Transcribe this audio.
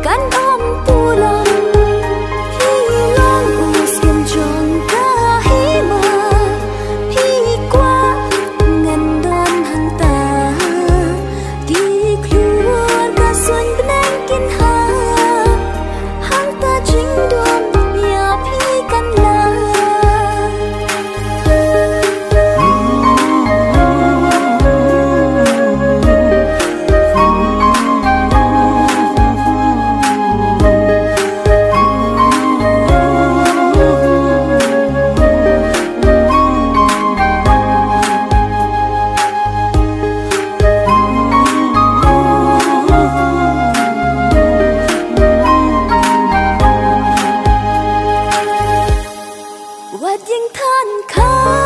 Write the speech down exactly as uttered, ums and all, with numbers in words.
Kan ong pulom, phi long u skem jong ka hima, phi kwah ngan don hangta. Ki khlur ka suiñ bneng kin ha, hangta jingdon ïa phi kan lah. Wat ïeng than kha.